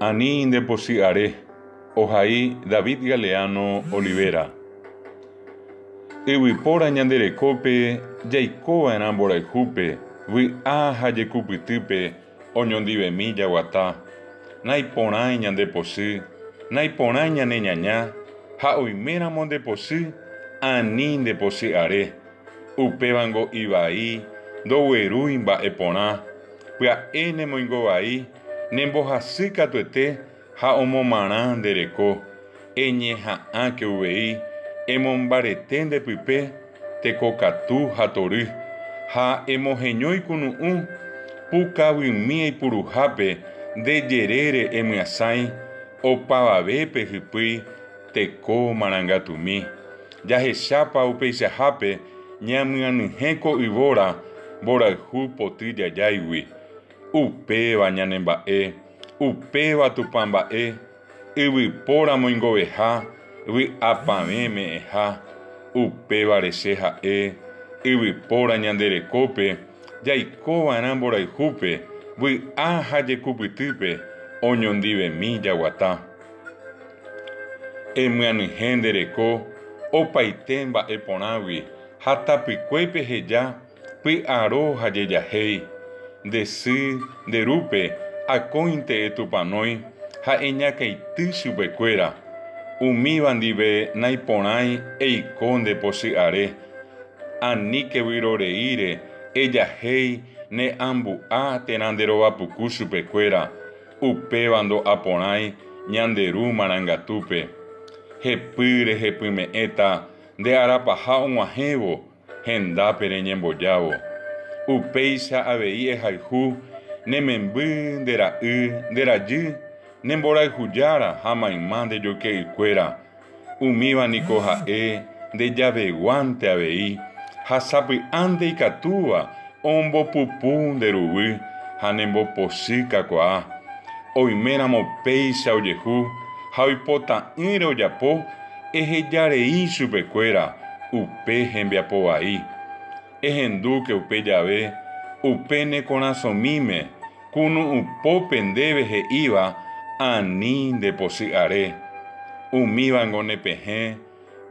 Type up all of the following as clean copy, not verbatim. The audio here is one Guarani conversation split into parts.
Ani nde pochy are, ohai David Galeano Olivera. Yvypóra ñande rekópe jaikova'erã mborayhúpe, vy'a ha jekupytýpe oñondivemi jaguata. Naiporãi ñande pochy, naiporãi ñane ñaña, ha oiméramo nde pochy, ani nde pochy are. Upévango ivai, ndoguerúi mba'e porã, pya'e nemoingo vai, nembohasy katuete ha omomarã nde reko. Eñeha'ãke uvei, emombarete nde pype tekokatu ha tory, ha emoheñói kunu'ũ pukavymi eipuruhápe nde jerére emyasãi opavavépe hypýi teko marangatumi. Jahechápa upeichahápe ñamyanyhẽ ko yvóra mborayhu poty jajáigui. Upéva ñanemba'e, upéva Tupã mba'e, yvypóra moingoveha, vy'apavẽ me'ẽha. Upévare che ha'e, yvypóra ñande rekópe, jaikova'erã mborayhúpe, vy'a ha jekupytýpe, oñondivemi jaguata. Emyanyhẽ nde reko opaite mba'e porãgui ha tapykuépe heja py'aro ha jejahéi. Nde sy, nde rúpe akóinte etupanói ha eñakãity chupekuéra. Umíva ndive naiporãi eiko nde pochy are. Aníke vyroreíre ejahéi ne ambu'a térã nde rovapuku chupekuéra. Upéva ndo'aporãi ñande Ru marangatúpe. Hepy rehepyme'ẽta nde arapaha og̃uahẽvo hendápe reñembojávo. Upéicha avei ehayhu ne memby, nde ra'y, nde rajy, ne mborayhujára ha mayma nde joyke'ykuéra. Umíva niko ha'e nde javeguánte avei, ha sapy'ánte ikatúva ombopupu nde ruguy ha nembopochy kakuaa. Oiméramo péicha ojehu ha oipota'ỹre ojapo, eheja rei chupekuéra upe hembiapo vai. Ehendúke upe jave upe ne korasõmíme kunu'ũpópe ndéve he'íva ani nde pochy are. Umívango ne pehẽ,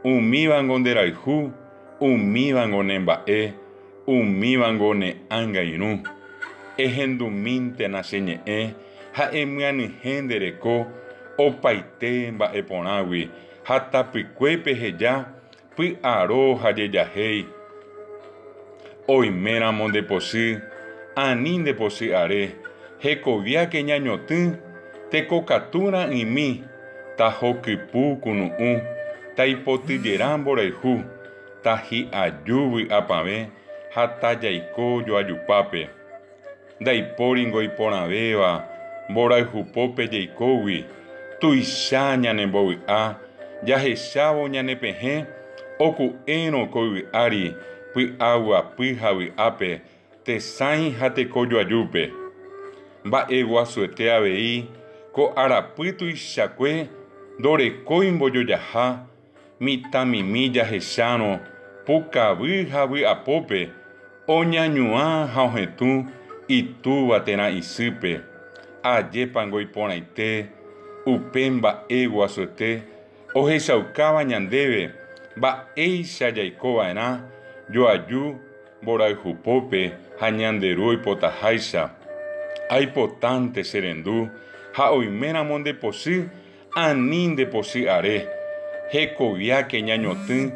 umívango nde rayhu, umívango ne mba'e, umívango ne ánga irũ. Ehendumíntena che ñe'ẽ ha emyanyhẽ nde reko opaite mba'e porãgui ha tapykuépe heja Py'aro ha jejahéi. Oiméramo nde pochy, ani nde pochy are, hekoviáke ñañotỹ, tekokatu ra'ỹimi, tahokypu kunu'ũ, taipotyjera mborayhu, tahi'aju vy'apavẽ ha tajaiko joajupápe. Ndaipóringo iporãvéva mborayhupópe jaikógui, tuicha ñanembovy'a jahechávo ñane pehẽ oku'érõ ko yvy ári py'aguapy ha vy'ápe, tesãi ha teko joajúpe. Mba'eguasuete avei ko arapy tuichakue ndorekói mbojojaha Mitãmimi jahechárõ pukavy ha vy'apópe oñañuã ha ohetũ itúva térã isýpe. Ajépango iporãite upe mba'e guasuete ohechaukáva ñandéve mba'éicha jaiko va'erã joaju mborayhupópe ha ñande Ru oipotaháicha. Aipotánte che rendu ha oiméramo nde pochy Ani nde pochy are, hekoviáke ñañotỹ,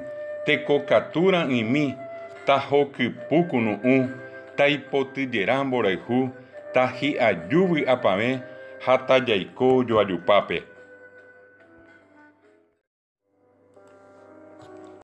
tekokatu ra'ỹimi, tahokypu kunu'ũ, taipotyjera mborayhu, tahi'aju vy'apavẽ ha tajaiko joajupápe.